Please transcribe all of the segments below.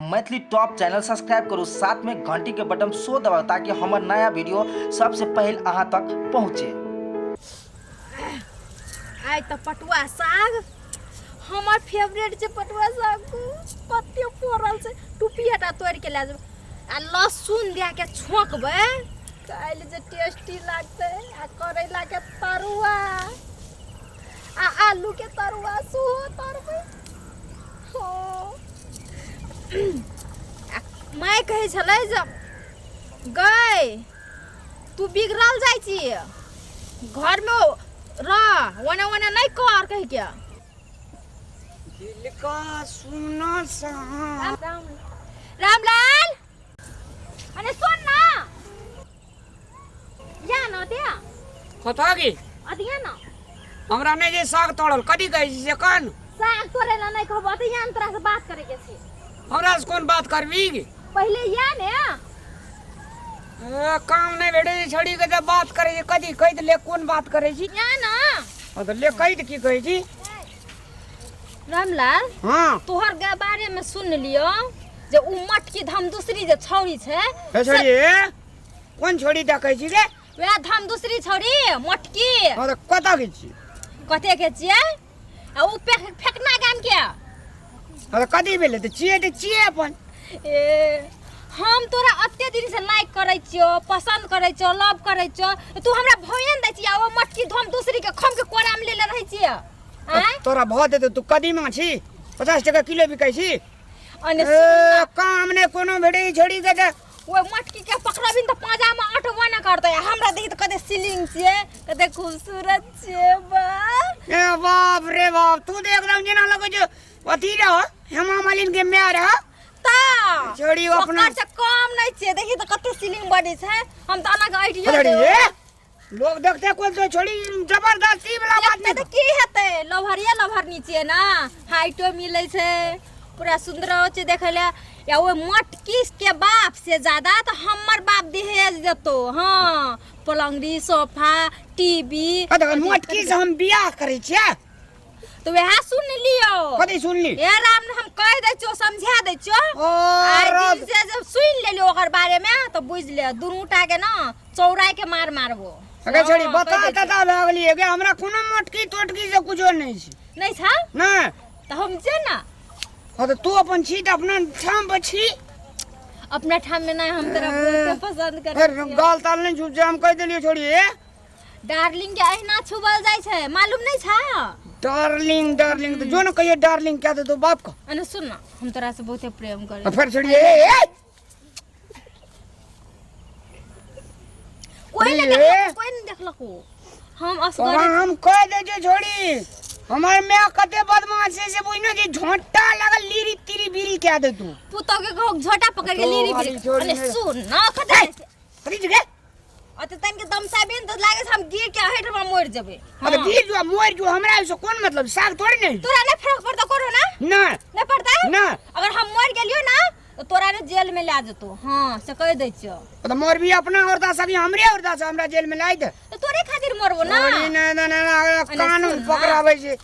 Maithili top channel subscribe करू, साथ में घंटी के बटन सो दबाउ ताकि हमर नया वीडियो सबसे पहले अहाँ तक पहुँचे। आइ तऽ पटुआ साग हमर फेवरेट छै। पटुआ साग कते फड़ल छै, टुपिएटा तोड़ि के लए जेबै आ लहसुन दए के छौंकबै काल्हि जे टेस्टी लागतै। आ करैलाके तरुआ आ आलूके तरुआ सेहो तरबै। हँ, आ माय कहै छलै जे गै तू बिगड़ल जाइ छी, घरमे रह, ओने ओने नहि कर कहिके। दिल का सुना सा रामलाल, अरे सुन ना, या न दिया। कतऽ गे? अदिया न। हमरा नहि जे साग तोड़ल कथी कहै छी से कन। साग तोड़े ला नहि कहबो तऽ या न, तोरा से बात करे के छै। हमरा से कोन बात करबी गे? पहिले या ने। ए, काम नहि भेटै छै छड़ी के तऽ बात करै छै। कथी कहि दे, कोन बात करै छी? या न। हँ तऽ ले, कहि दे, की कहै छी? रामलाल। हाँ। तोहर के बारे में सुन लियो जे उ मटकी धम दूसरी जे छौरी छै। हे छोड़ी, हे कोन छोड़ी देखै छी गे? वएह धम दूसरी छौरी मोटकी। हँ तऽ कतऽ के छी? कते के छियै आ उ फेकना गाम के। हँ तऽ कथी भेलै? तऽ छियै तऽ छियै अपन। ए, हम तोरा अते दिन से लाइक करै छियो, पसंद करै छियो, लव करै छियो, तू हमरा भौये ने दै छी आ ओ मटकी धम दूसरी के खम के कोरा में लेले रहै छियै। आँय? तोरा भऽ देतौ? तू कदीमा छी? 50 टका किलो बिकै छी। अने ए, काम नहि कोनो भेटै छै छोड़ी के तऽ। ओहि मटकी के पकड़बिन तऽ पाँजा में अटबो न करतै। आ हमरा देखी तऽ कते सीलिंग छियै, कते खूबसूरत छियै बा। ए बाप रे बाप, तू तऽ एकदम जेना लगै छौ अथी रह, हेमा मालिन के माय रह। ता छोड़ी अपना ओकर से कम नहीं छियै। देखी तऽ कते सीलिंग बड़ी छै, हम तऽ एना के ऐठियो छोड़ी देबै। ए, लोग देखते कोन तो छोड़ी जबरदस्ती वाला बात देखते नहीं। तऽ की हेतै? लभरिये लभरनी छियै ने, हाइटो मिलै छै, पूरा सुन्दर छै देखै लए। या ओहि मटकी के बाप से ज्यादा तऽ हमर बाप दहेज देतो। हाँ, पलंगड़ी, सोफा, टीवी। अरे मोटकी से हम बियाह करै छियै। तऽ वएह सुन लियो। कथी सुनली? हे राम, हम कहि दै छियौ, समझा दै छियौ। ओ आइ दिन से जब सुनि लेलियो ओकर बारे में तऽ बुझि ले, दुनू टा के ना चौराई के मार मारबो। अगे छोड़ी। हाँ, बता। कहि दै तता भए गेली गे, हमरा कोनो मोटकी तोटकी से कुछो नहीं छै। नहि छा? नहि। तऽ हम छियै ने। हाँ तऽ तू अपन छी तऽ अपना ठाम पर छी। अपना ठाम में नहीं, हम तोरा बहुते पसंद करै फिर छियौ। गाल ताल नहीं छूट हम कहि देलियो छोड़ी। ए डार्लिंग के अहिना छुबल जाइ छै, मालूम नहीं छा? डार्लिंग डार्लिंग तो जो न कहिए डार्लिंग क्या दे दो बाप को। अने सुन ना, हम तोरा से बहुते प्रेम करै। और फिर छोड़ी, ए ए कोई नहीं ए। देखलक, कोई नहीं देखलक। ओ हम तोरा असगरे। हम कह दे जो छोड़ी, हमार माय कते बदमाश है से बुझना जे झोंटा लगल लीरी तीरी बीरी क्या दे तू। पुतो के घोक झोटा पकड़ के तो लीरी वाली बीरी। छोड़ी अने नहीं। सुन ना, कते कथी जगह? अते तन के दम साबिन तो लागे छै हम गिर के हट में मर जेबै। अरे हाँ। गिर जो मर जो, हमरा से कोन मतलब? साग थोड़ी नहीं। तोरा नहीं फर्क पड़तो कोनो ना? ना। नहीं पड़ता? ना। अगर हम मर गेलियो ना तो तोरा ने जेल में ला जेतो। हाँ, से कह दै छियो। तो मर भी अपना औरता सब हमरे औरता से हमरा जेल में लाई दे। तो तोरे खातिर मरबो ना। छोड़ी ना ना ना ना, अरे कानून सुन ना। पकड़ाबै छै।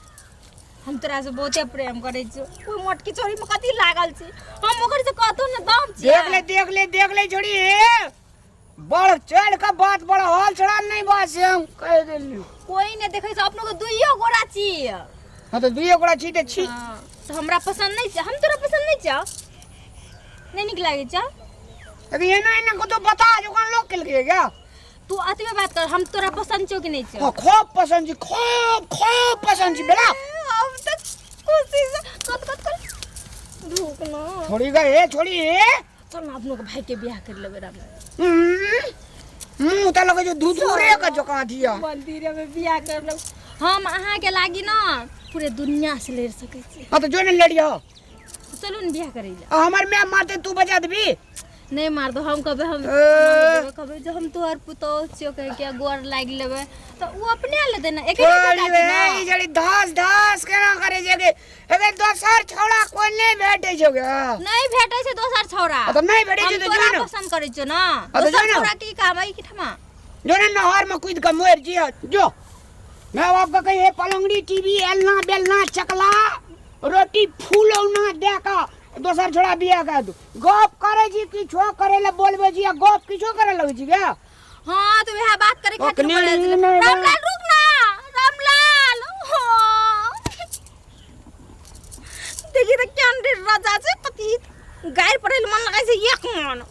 हम तोरा से बहुते प्रेम करै छियो। कोई मोटकी चोरी में कथी लागल छी? हम ओकर से कहतो ने दम छी। देख ले, देख ले, देख ले छोड़ी, ए बड़ चढ़ के बात बड़ा हॉल चढ़ा नहीं बात से हम कह देलियो। कोई ने देखै छै, अपनो के दुइयो गोरा छी। हाँ तो दुइयो गोड़ा छी तऽ छी। हाँ, तो हमरा पसंद नहीं छै। हम तोरा पसंद नहीं छौ? नहीं नीक लागै छौ? अरे एना एना को तो बता जो कोन लोग केलकै क्या? तू अतबे बात कर, हम तोरा पसंद छौ कि नहीं छौ? हाँ, खूब पसंद छी, खूब खूब पसंद छी बेटा। हम तऽ खुशी से कत कत कर धूप ना। छोड़ी गए, ए छोड़ी ए। चल ना, अपनो के भाई के बियाह कर लेबै राम। मुंह तऽ लगै छै धुधुरे के जकाँ दिया। मंदिर में बियाह कर लेबै हम। अहाँ के लागी ना पूरे दुनिया से लड़ सकै छी। हाँ तो जो ने लड़ियो। चलू ने बियाह करै लए। आ हमर my मारते तू बचा देबी? नहीं मार दो। हम कहबै, हम ए। कहबै जे हम तोहर पुतोह छियौ कहि के गोर लागि लेबै तऽ ओ अपने लेतै ने। एके छोड़ी रे, ई जड़ी धास धास केना करे छै गे? अगर दोसर छौड़ा कोई नहीं भेटै छौ गे? नहीं भेटै छै दोसर छौड़ा। आ तऽ नहीं भेटै हम छै तऽ तोरा जो ने पसंद करै छियौ ना। आ तऽ दोसर जो ने। छौड़ा की काम है कि ठमा? जो ने नहर में कूद के मर जिया जो। मैं बाप के कहिए पलंगड़ी, टीवी, एलना बेलना, चकला रोटी फूलौना दे के दोसर छोड़ा बियाह कर दू। गप करै छी किछो करै लए बोलबै छी आ गप किछो करै लगै छी गे। हाँ तो वह बात करे खातिर ओकने बोले ई नहि बा। रामलाल रुक ना रामलाल। हाँ देखी तो कैंडिडेट राजा छै पति गारि पढ़ै लए मन लगै छै एक मन।